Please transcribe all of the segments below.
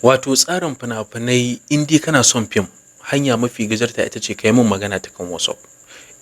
Wato tsarin fina-finai, in dai kana son fim, hanya mafi gajarta ita ce ka yi min magana ta kan WhatsApp.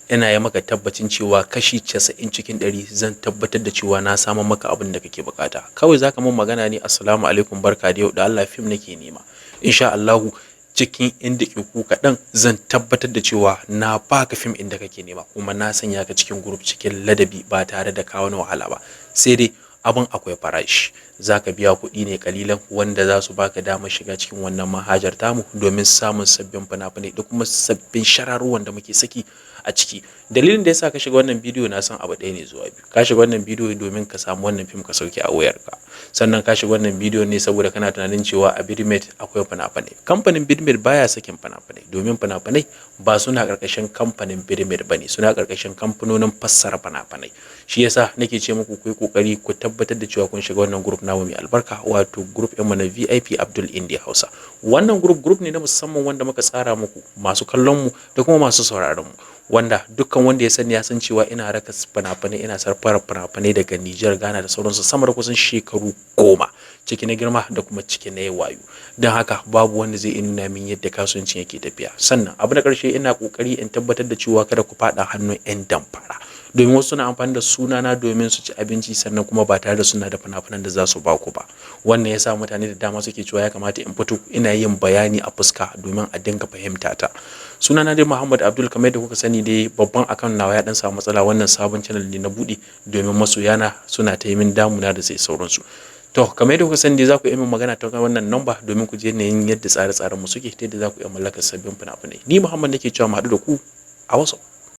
Ina yi maka tabbacin cewa kashi 90 cikin 100 zan tabbatar da cewa na samar maka abin da kake bukata. Kawai za ka min magana ne, "Assalamu alaikum, barka da yau, da Allah fim nake nema." Insha Allahu cikin 'yan daƙiƙu kaɗan zan tabbatar da cewa na baka fim inda kake nema, kuma na sanya ka cikin group cikin ladabi ba tare da ka wani wahala ba. Sai dai abin akwai farashi. Za ka biya kuɗi ne ƙalilan wanda za su baka damar shiga cikin wannan manhajar tamu domin samun sabbin fina-finai da kuma sabbin shararuwan da muke saki a ciki. Dalilin da ya sa ka shiga wannan bidiyo na san abu ɗaya ne zuwa biyu. Ka shiga wannan bidiyo domin ka samu wannan fim ka sauke a wayarka. Sannan ka shiga wannan bidiyo ne saboda kana tunanin cewa a Vidmate akwai fina-finai. Kamfanin Vidmate baya sakin fina-finai, domin fina-finai ba suna ƙarƙashin kamfanin Vidmate ba ne, suna ƙarƙashin kamfanonin fassara fina-finai. Shi yasa nake ce muku ku yi ƙoƙari ku tabbatar da cewa kun shiga wannan group namu mai albarka, wato group ɗinmu na VIP Abdul India Hausa. Wannan group, group ne na musamman wanda muka tsara muku masu kallon mu da kuma masu sauraron mu. Wanda dukkan wanda ya sani ya san cewa ina raka fina-finai, ina sarfara fina-finai daga Nijar, Ghana da sauransu sama da kusan shekaru 10, ciki na girma da kuma ciki na wayo. Don haka babu wanda zai iya nuna min yadda kasuwancin yake tafiya. Sannan abu na ƙarshe, ina ƙoƙari in tabbatar da cewa kada ku faɗa hannun 'yan damfara. Domin wasu suna amfani da sunana domin su ci abinci, sannan kuma ba tare da suna da fina-finan da za su ba ku ba. Wannan ya sa mutane da dama suke cewa ya kamata in fito ina yin bayani a fuska domin a dinga fahimta ta. Sunana dai Muhammad Abdul, kamar yadda kuka sani dai, babban account nawa ya ɗan samu matsala. Wannan sabon channel ne na buɗe domin masoyana suna ta yi min damuna da sai sauransu. To, kamar yadda kuka sani dai, za ku iya min magana ta wannan number domin ku je yanayin yadda tsare-tsaren mu suke, ta yadda za ku iya mallakar sabbin fina-finai. Ni Muhammad nake cewa mu haɗu da ku a WhatsApp.